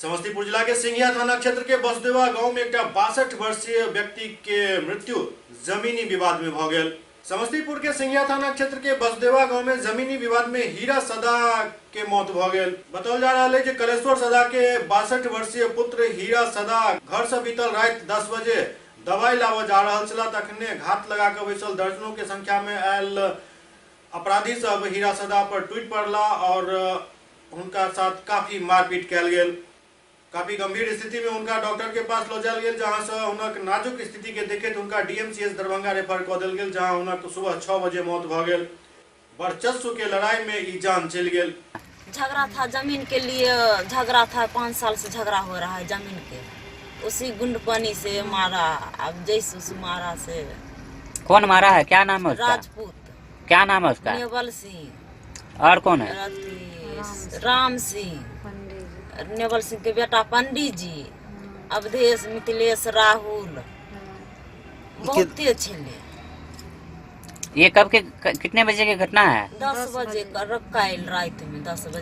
समस्तीपुर जिला के सिंघिया थाना क्षेत्र के बसदेवा गांव में एकटा 62 वर्षीय व्यक्ति के मृत्यु जमीनी विवाद में भ गेल। समस्तीपुर के सिंघिया थाना क्षेत्र के बसदेवा गांव में जमीनी विवाद में हीरा सदा के मौत भ गेल। बताओल जा रहल है जे कलेश्वर सदा के 62 वर्षीय पुत्र हीरा सदा घर से बीतल राति 10 बजे दवाई लाबऽ जा रहल छलाह, तखने घात लगा के बैसल दर्जनों के संख्या में आयल अपराधी सब हीरा सदा पर टूटि पड़ला और हुनका साथ काफी मारपीट कयल गेल। काफी गंभीर स्थिति में हुनका डॉक्टर के पास लऽ जायल गेल, जहां से हुनक नाजुक स्थिति के देखैत हुनका डीएमसीएच दरभंगा रेफर कऽ देल गेल, जहां हुनक सुबह 6 बजे मौत भऽ गेल। वर्चस्व के लड़ाई में ई जान चलि गेल। झगड़ा था जमीन के लिए, झगड़ा था 5 साल से झगड़ा हो रहा है जमीन के, उसी गुंड पानी से मारा, अब जैसे उस मारा से। कौन मारा है, क्या नाम है उसका? राजपूत। क्या नाम है उसका? नेवल सिंह। और कौन है? राम सिंह, नेवल सिंह के बेटा पंडित जी, अवधेश, मिथिलेश, राहुल, बहुते छले। ये कब के कितने बजे की घटना है? 10 बजे काल्हि राति में 10 बजे।